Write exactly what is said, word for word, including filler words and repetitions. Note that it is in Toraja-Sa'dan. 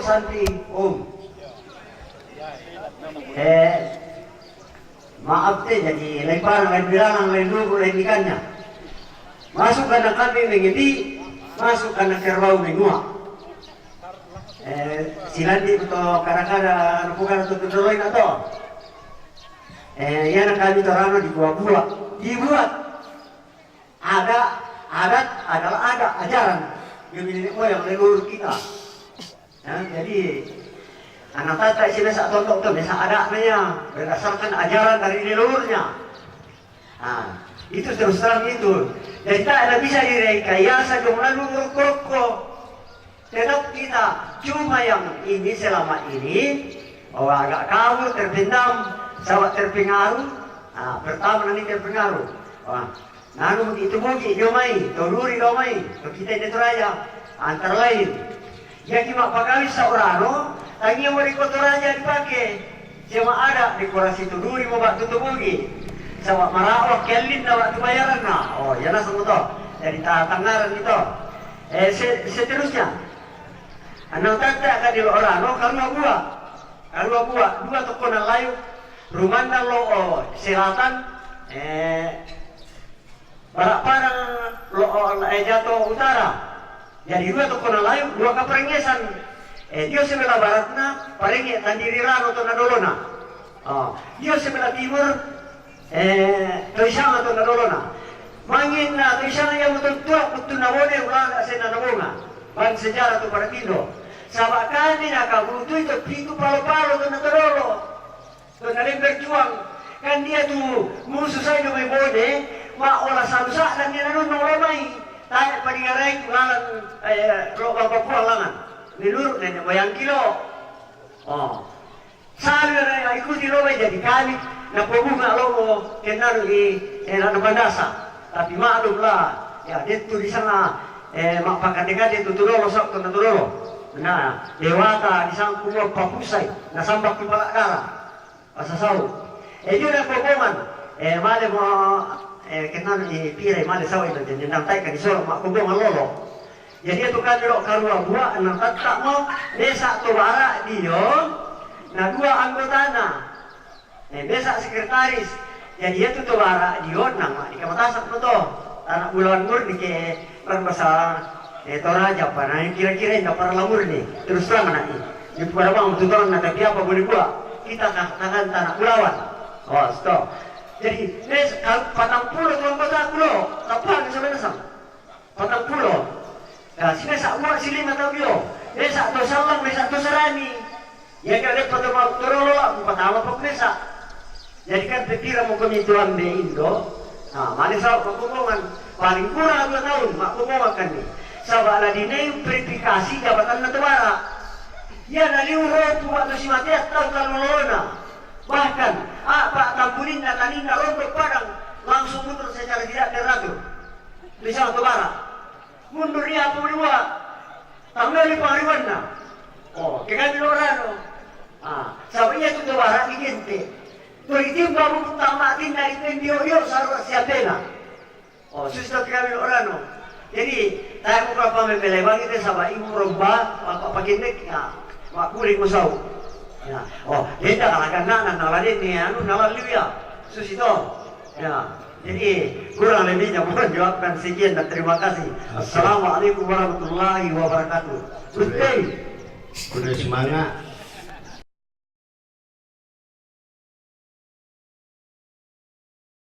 Santi, Om. Eh, maaf te, jadi lain parang, lain bilangan, lain lugu, lain ikannya. Masuk kandang kambing mengebi, masuk kandang kerbau menguak. Eh, silandi betul, kadang-kadang, bukan betul-betul lain atau. Eh, iya, na kami torano dibuat-buat, dibuat. Ada adat adalah ada ajaran. Demi nenek moyang leluhur kita. Ya, jadi anak tata sini sa tontok tuh, desa adatnya berdasarkan ajaran dari leluhurnya. Nah, itu terus terang itu. Jadi tak ada bisa direkayasa dong lalu rokok. Tetap kita, cuma yang ini selama ini, oh, agak kabur, terpendam, sahabat terpengaruh. Nah, pertama nanti terpengaruh. Wah, nanu itu buji, dio mai, to duri dio mai, to kita ini Toraja, antara lain. Jadi mak pagawi saurano, tangi mau di Toraja dipakai. Cuma ada dekorasi to duri mau bak tutup buji. Sama marawa kelin na waktu bayaran na. Oh, ya na semua to. Jadi ta tangaran itu. Eh, se- seterusnya. Anang tata ka di lo orano, kalua bua. Kalua bua, dua tokona layu. Rumanda lo o selatan, eh, barak parang lo o eh, jato utara. Jadi dua tokona layu, dua kaparengesan. Eh, dio sebelah baratna, parenge tandiri rano to na dolona. Oh, dio sebelah timur, eh, toisanga to na dolona. Mangin na toisanga ia mutul tua kutu na bone ulanga sena na bonga. Ban sejarah tu para tindo. Sabak kami na kabutu itu pitu palo-palo to na todolo. To na dem berjuang. Kan dia tu musuh saya do mai bone, ma ola salusa dan dia nanun no mai. Tanya pada ngarai tu lalan, eh, lo bapa puang langan. Menurut nenek moyang kilo. Oh. Sali na ikuti lo mai jadi kali, na pobunga lo mo kenal di, eh, na pandasa. Tapi maklum lah, ya, dia tu di sana, eh, mak pakade-kade tu tu dolo, sok tu tu dolo. Nah, dewata di sana kumua papusai, na sambak tu palak dara. Pasasau. Eh, dia na poboman, eh, male mo, eh, kenal di pirai male sawa itu, jadi nantai ka di solo, mak poboman lolo. Jadi itu kan lo karua bua, na tatta mo, mesa to bara dio, na dua anggotana. Eh, mesa sekretaris. Jadi itu to bara dio, na ma di kamatasak mo to. Anak bulawan murni ke, kan bahasa, eh, Toraja apa, na kira-kira inda para lamurni. Terus terang anak ini. Di pada bang, tutoran na tapi apa boleh buat. Kita katakan anak bulawan. Oh, stop. Jadi, mes, kalau patang puluh tuan kota kulo, kapan sebenarnya? Patang pulo. Nah, si mesa ua si lima tau dio. Mesa to salang, mesa to sarani. Ya kan lepa to mau torolo aku patama pok mesa. Jadi kan pepira mo kami tuan be indo. Nah, mane sa pakumongan. Paling kurang dua tahun mak kumongan kan ni. Sabak la dinei verifikasi jabatan na tebara. Ya na liu rotu waktu si mate atau kalau lona. Bahkan, apa tambunin na tanin na rondo padang langsung mundur secara tidak teratur. Bisa tebara. Mundur ia pemulua. Tangali pangariwanna. Oh, ke kami lorano. Ah, sabab ia tu tebara di gente. Tu itimba buku tamak tinda di pendio io sarua siapena. Oh, susi tau ke kami lorano. Jadi, tae mo kapa membelai bagi te sabab ibu romba, apa pakindek, ya. Mak kuring mo sau. Ya. Oh, beda kalau kan na na lade ni anu na laliu ya. Susi to. Ya. Jadi, kurang lebihnya mohon jawabkan sekian dan terima kasih. Assalamualaikum warahmatullahi wabarakatuh. Betul. Kudu semangat.